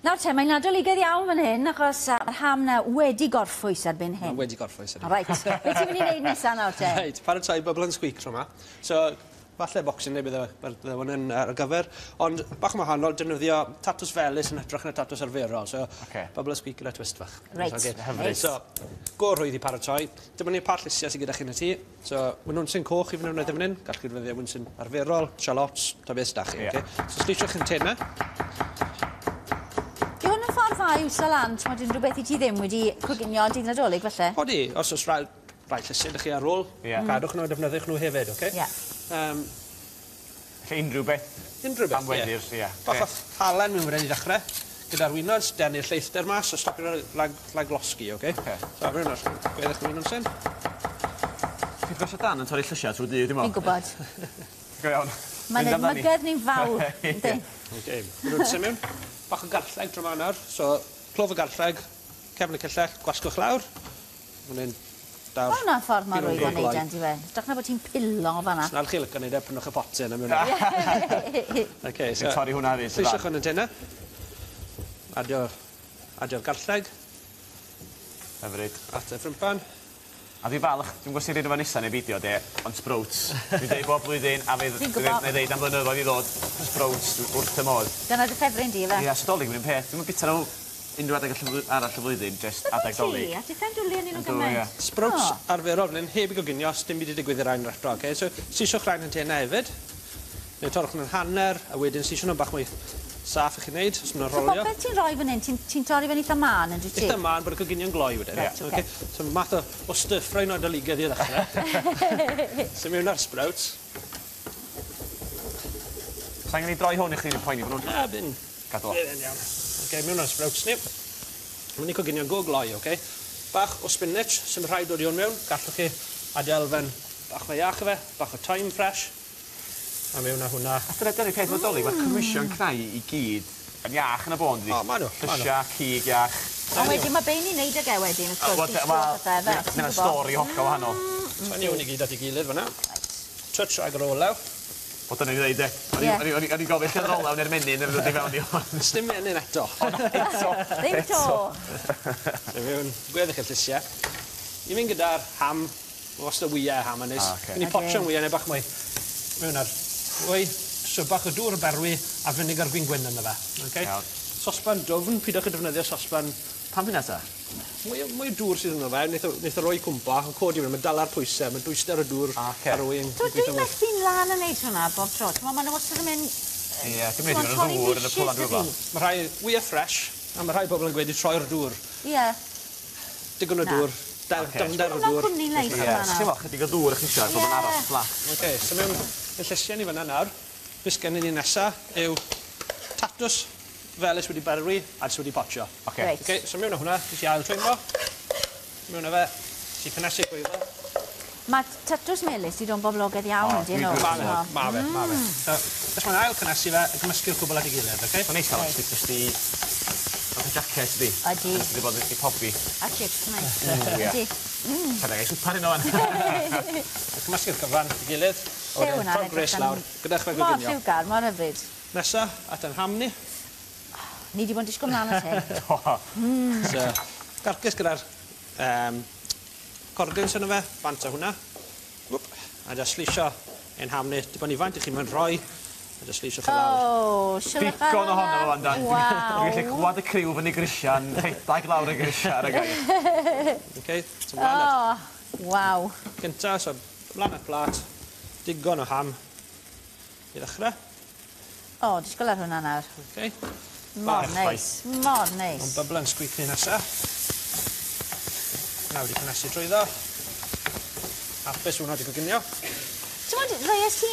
Nawr te, mae'n Nadoligaidd iawn fan hyn, achos mae'r ham 'na wedi gorffwys erbyn hyn. Mae wedi gorffwys, ydy. Reit, beth ti'n mynd i wneud nesaf nawr te? Reit, paratoi bubble and squeak tro 'ma. So, falle Boxing Day bydde hwn yn ar gyfer, ond bach yn wahanol, defnyddio tatws felys yn hytrach na tatws arferol. So, okay. Bubble and squeak gyda twist fach. Reit. Okay. Hyfryd. So, go rhwydd i paratoi. Dyma ni'r pa llysiau sydd gyda chi yn y tŷ. So, winwnsyn coch i fan hyn, fan hyn. Gallwch chi ddefnyddio winwnsyn arferol, shallots, ta beth sydd 'da chi. Yeah. Okay? So, sleisiwch yn tenau. Yw hwn yn ffordd dda i wsa lan, t'mod, unrhyw beth i ti ddim wedi coginio dydd Nadolig, falle? Odi, os oes rai, rai llysiau 'da chi ar ôl, cadwch nhw a defnyddiwch nhw hefyd, oce? Ie. Felly unrhyw beth. Unrhyw beth, Am weddill, ie. Bach o halen mewn fan hyn i ddechrau, gyda'r winwns, denu'r lleithder mas, a stopio nhw rhag losgi, oce? Ocê. So, mewn o'r gweddill y winwnsyn. Chi'n gweld Dan yn torri llysiau trwy dydd, dwi'n meddwl. Fi'n gwybod. Go iawn. Mae'n Mynd amdani. edmygedd ni'n fawr, yndi? Oce, winwnsyn mewn. Bach o garlleg dro 'ma nawr. So, clof y garlleg, cefn y cyllell, gwasgwch lawr. Fan hyn, daw'r... Ma' hwnna'n ffordd mor Pilo'n rwydd o neud gloi. e, on'd yw e? Hytrach na bod ti'n pilo fan 'na. Os nad chi lico neud e, prynwch y potyn a mewn. Oce, so... Ti'n torri hwnna hefyd, Sleisiwch hwn yn tynne. Adio, adio'r garlleg. Hyfryd. At y ffrympan. A fi falch, dwi'n gwybod sy'n rhaid efo nesa neu beidio de, ond sprouts. Dwi'n deud bob blwyddyn, a fydd... Fi'n gwbo. Dwi'n deud am blynyddoedd i ddod, sprouts, dwi wrth y modd. Dyna dy ffefryn di, ife? Ia, so Dolig yr un peth. Dwi'm yn bita nhw unrhyw adeg arall y flwyddyn, jyst adeg Dolig. Ti, a titha'n dwlu arnyn nhw Yndw, ie. gymaint. Sprouts O. arferol fan hyn, heb i goginio, sdim byd i digwydd i'r rhain eto, oce? So, sisiwch rhain yn tenau hefyd. Neu torrwch nhw'n hanner, a wedyn sisio nhw'n bach mwy saff i chi wneud, os maen nhw'n So rolio. popeth ti'n rhoi fan hyn, ti'n ti torri fe'n eitha mân, yn dwyt ti? Eitha mân bod y coginio'n gloi wedyn. Reit, ocê. So math o stir fry Nadoligaidd i ddechrau. So mewn ar sprouts. Sa angen i droi hwn i chdi ddim poeni, ma' nhw'n Na, byn. Gadw o. Bydd e'n iawn. Oce, mewn ar sprouts ni. Mynd i coginio go gloi, oce? Bach o spinach, sy'm rhaid dod i hwn mewn. Gallwch chi adio elfen bach o iach i fe, bach o thyme fresh. A mewn â hwnna. A dyna dyna'r peth efo Dolig, ma'r cynhwysion cnau i gyd yn iach yn y bôn, dydi? O, ma' nhw, ma' nhw. Llysia, cig iach. Ond wedyn mae be ni'n neud ag e wedyn, wrth gwrs, Wel, ti'n wel, siŵr pethau, fe? Dyna'r stori hollol wahanol. Tynnu hwn i gyd at ei gilydd fan'na. Touch rhag yr olew. O, dyna ni ddeud e. O'n i- Ie. o'n i'n gofyn lle oedd yr olew neu'r menyn yn dod i fewn i hwn. Sdim menyn eto. Eto. Ddim to. So mewn gweddill y llysiau. I fynd gyda'r ham, ma' wastad wyau ham yn neis. Ah, ocê. Mynd i potio'n wyau neu bach mwy. Mewn ar wy, so bach o dŵr berwi a vinegar gwin gwyn ynddo fe. Okay? Iawn. Sosban dwfn, pidwch â defnyddio sosban Pam hynna ta? Mwy o dŵr sydd ynddo fe, neith o roi cwmpa, yn codi fyny, mae'n dala'r pwysau, mae'n dwyster o dŵr Ah, ocê. ar y wy yn Dwi gweithio'n dwi'n well. methu'n lan yn neud hwnna bob tro. T'mo' ma' nhw wastad yn mynd... Ie, dwi'n mynd i'r ddŵr yn y pwlan dwi'n gwybod. Mae rhai wyau ffres, a mae rhai bobl yn gweud i troi'r dŵr. Ie. Digon o Na. dŵr, Ocê. dyfnder o Hwnna'n dŵr. cwmni neis Ie, yma ti'n nawr. meddwl chydig o ddŵr i chi isio, so bod yn aros fflat. Oce, so mewn y llysiau ni fyna nawr, beth sgennyn ni nesa yw tatws felys wedi berwi a jyst wedi potio. Ocê. Reit. Oce, so mewn â hwnna, jyst i ail twymlo. Mewn â fe, jyst i cynnesu gwyddo. Mae tatws melys 'di dod yn boblogaidd iawn, O, ydyn nhw? Ma fe, ma fe, ma fe. So, jyst mae'n ail cynnesu fe, a cymysgu'r cwbl at ei gilydd, oce? Mae'n neis cael jyst jyst i... Fatha jacket, ydi? Ydi. Dyna sydd wedi bod i pobi. A chips, nice. Ie. Ydi. Siarad gai swpar un o'n. Cymysgu'r cyfan at ei gilydd. A Llew wedyn hwnna'n torri'r gwres edrych yn- lawr, gyda chwe Mor goginio. lliwgar, mor hyfryd. Nesa, at ein ham ni. Ni 'di bod yn disgwyl mlaen at hyn. Do. So, garcus gyda'r corgyn sy'n fe, bant o hwnna. Wp, a jyst sleisio ein ham ni, dibynnu faint i chi moyn rhoi, a jyst sleisio chi lawr. O, siwr Digon ohono fo yndan. Waw. Dwi'n gallu clywed y criw fyny grisiau'n rhedeg lawr y grisiau ar y gair. Okay, so mlaen at O, waw. gynta, so mlaen at plat, digon o ham i ddechrau. O, disgwyl ar hwnna nawr. Okay. Mor Bach. neis, mor neis. Ond bubble and squeak ni nesa. Nawr wedi cynnesu trwyddo. Hapus hwnna wedi coginio. T'mod, roies ti,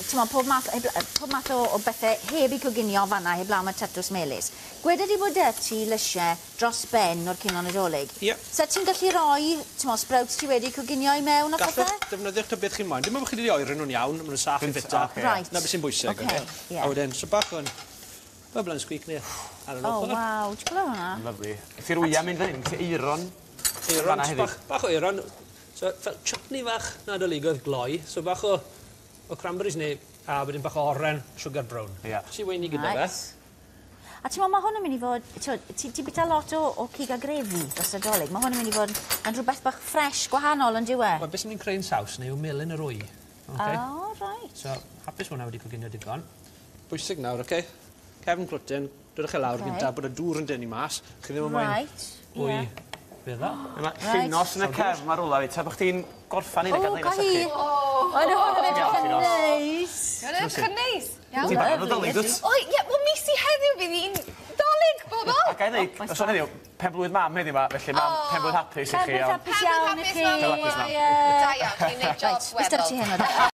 t'mod, pob math o bethe heb 'u coginio fan'na, heblaw am y tatws melys. Gweda di bod 'da ti lysie dros ben o'r cino Nadolig. Ie. So ti'n gallu roi, t'mod, sprouts ti wedi coginio i mewn a pethe? Gallwch defnyddio'ch ta beth chi'n moyn. Dim ond bod chi wedi oeri nhw'n iawn, maen nhw'n saff i fita. Ocê. Right. Na beth sy'n bwysig, Ocê, ocê? ie. A wedyn, so bach o'n bubble and squeak ni ar yr O, ochr. waw, ti'n gweld hwnna? Lovely. Ti'n wyau mynd fan hyn, ti eiron. Eiron, Fan'na hefyd. bach o eiron. So, fel chutney fach Nadoligaidd gloi. So, bach o cranberries neu, a wedyn bach o oren, sugar brown. Ie. Ti weini gyda fe. Reit. A ti'n meddwl, mae hwn yn mynd i fod... Ti'n ti bita lot o cig a grefi dros y Dolig. Mae hwn yn mynd i fod yn rhywbeth bach ffres gwahanol yn dyw e? Wel, beth sy'n ni'n creu'n saws ni yw melyn yr wy. Okay? O, reit. So, hapus hwnna wedi coginio digon. Bwysig nawr, oce? Okay? Cefn clwtyn, dodwch e lawr Ocê. gynta, bod y dŵr yn dynnu mas. Chi ddim yn moyn Right. wy ie. fedda. Mae llinos yn y cefn ar rwla fi. Ta bod chdi'n gorffan un O, a gadael ga un hi. sychu. Mae'n hwn yn edrych yn Llinos. neis. Mae'n edrych yn neis. Iawn. Ti'n barod o Dolig, dwt? O, ie, wel mis i heddiw fydd hi'n Dolig, bobl. A ga i ddeud, os o'n heddiw, pen blwydd mam heddiw ma, felly mam, pen blwydd hapus i chi. Pen blwydd iawn. hapus iawn i chi. Pen Hapus, mam. Ie. Da iawn, chi'n neud job Reit, beth ti weddol. heno?